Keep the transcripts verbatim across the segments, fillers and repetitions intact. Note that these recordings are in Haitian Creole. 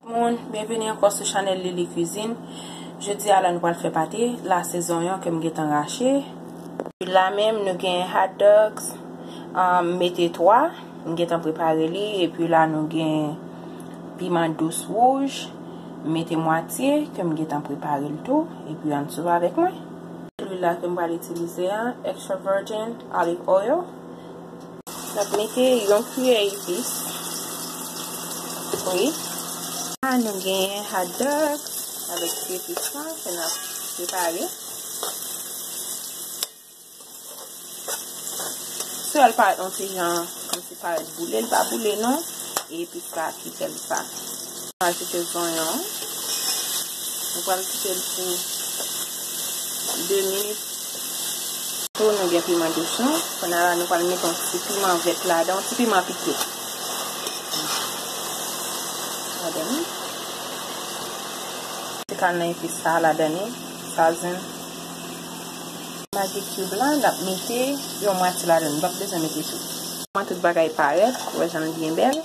Moun, byenveni ankò sou chanèl Lili Cuisine. Jodi a la nou pral fè pate, la se zonyon ke m gentan rache. Epi la menm nou gen hot dogs, um, m mete twa, m gentan prepare li, epi la nou gen piman dous wouj, m mete mwatye ke m gentan prepare l tou, epi ann swiv avèk mwen. Lwil la ke m pral itilize a, extra virgin olive oil. N ap mete yon kiyè epis. Wi. La nou genyen hot dog avèk ti epis la ke n ap prepare. Sou l parèt yon ti jan kòmsi parèt boule, l pa boule non. E epis la ki fè l sa. Ajoute zonyon. Nou pral kite l pou de minit. Tou nou gen piman dous nou. Kounye a la nou pral mete yon ti piman vèt ladan, yon ti piman pike. Ladan li. Ti kal nan epis sa ladan li. Sazen. Maggi cube la, n ap mete yon mwatye ladan li. Nou p ap bezwen mete tout. Kòman tout bagay parèt, ou wè jan l byen bèl.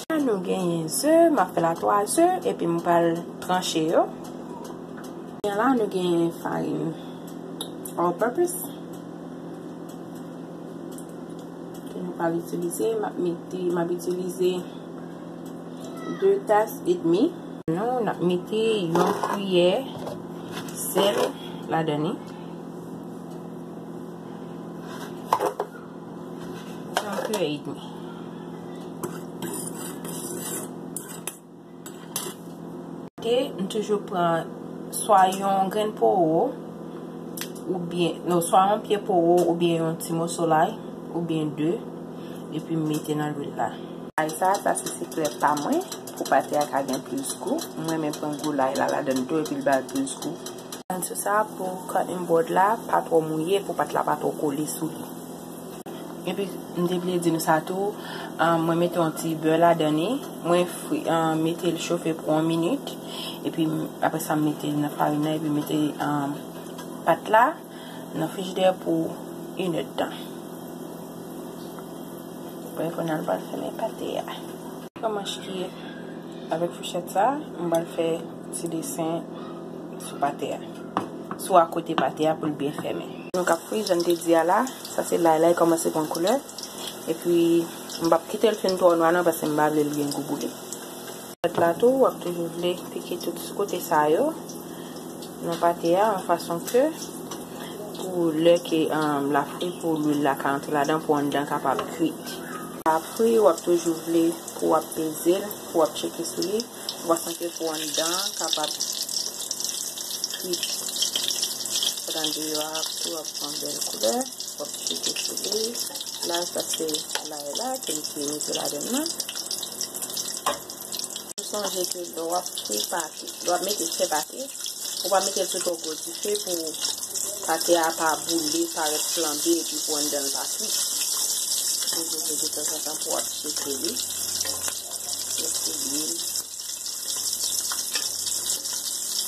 La nou genyen ze, m ap fè l a twa ze, epi m pral tranche yo. Kounye a la nou genyen farin all purpose ke nou pral itilize, m ap mete, m ap itilize de tas edmi. Nou, n ap mete yon kiyè sèl ladan li. Yon kiyè edmi. Te, m toujou pran swa yon grenn powo, oubyen, non, swa yon pye powo, oubyen yon ti moso lay, oubyen de, epi m mete nan lwil la. Lay sa, sa se sekrè pa mwen, pou pate a ka gen plis gou. Mwen renmen pran gwo lay la ladan l tou, epi l ba l plis gou. Sou sa, pou cutting board la, pa twò mouye, pou pat la pa twò kole sou li. Epi, m te bliye di nou sa tou, ah, mwen mete yon ti bè ladan li, mwen fri, ah, mete l chofe pou yon minit, epi m, apre sa, m mete l nan farin nan, epi mete, ah, pat la nan frijidè pou inèdtan. Bon, kounye a, l pral fèmen pate a. Pran manch ki avèk fouchèt sa, m pral fè ti desen sou pate a. Sou akote pate a pou l byen fèmen. Nou k ap fri, jan m te di a la, sa se lay la, li kòmanse pran koulè. Epi, m p ap kite l fin twò nwa non, paske m pa vle l gen gou boule. Fouchèt la tou, w ap toujou vle pike tout sou kote sa yo nan pate a, yon fason ke pou lè ke, um, l ap fri, pou lwil la ka antre ladan, pou anndan kapab kwit. L ap fri, w ap toujou vle pou w ap peze l, pou w ap tcheke sou li, yon fason ke pou anndan kapab kwit. Pandan deyò a tou ap pran bèl koulè, w ap tcheke sou li. La, sa se lay la, ke m te mete ladan nan. Sonje ke lè w ap fri pate, lè w ap mete fè pate, ou pa mete l sou twò gwo dife pou pate a pa boule, parèt flanbe, epi pou anndan l pa kwit. Toujou vle detanzantan pou w ap tcheke li. Mete lwil.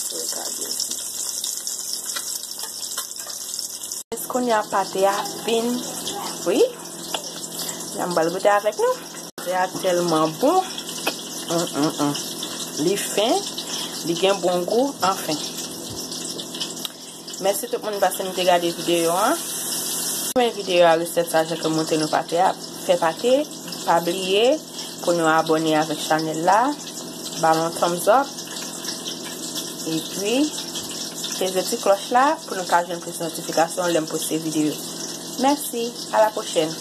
Pou l ka byen fri. Èske kounye a pate a fin fri? N a m pral goute avèk nou. Pate a tèlman bon. Mm, mm, mm. Li fen, li gen bon gou, anfen. Mèsi tout moun paske nou te gade videyo an. Si w renmen videyo a, resèt sa, jan ke m montre nou pate a, fè pate, pa bliye pou nou abòne avèk chanèl la, ba l yon thumbs up, epi peze ti klòch la pou nou ka jwenn plis notifikasyon lè m poste videyo. Mèsi, a la pwochèn.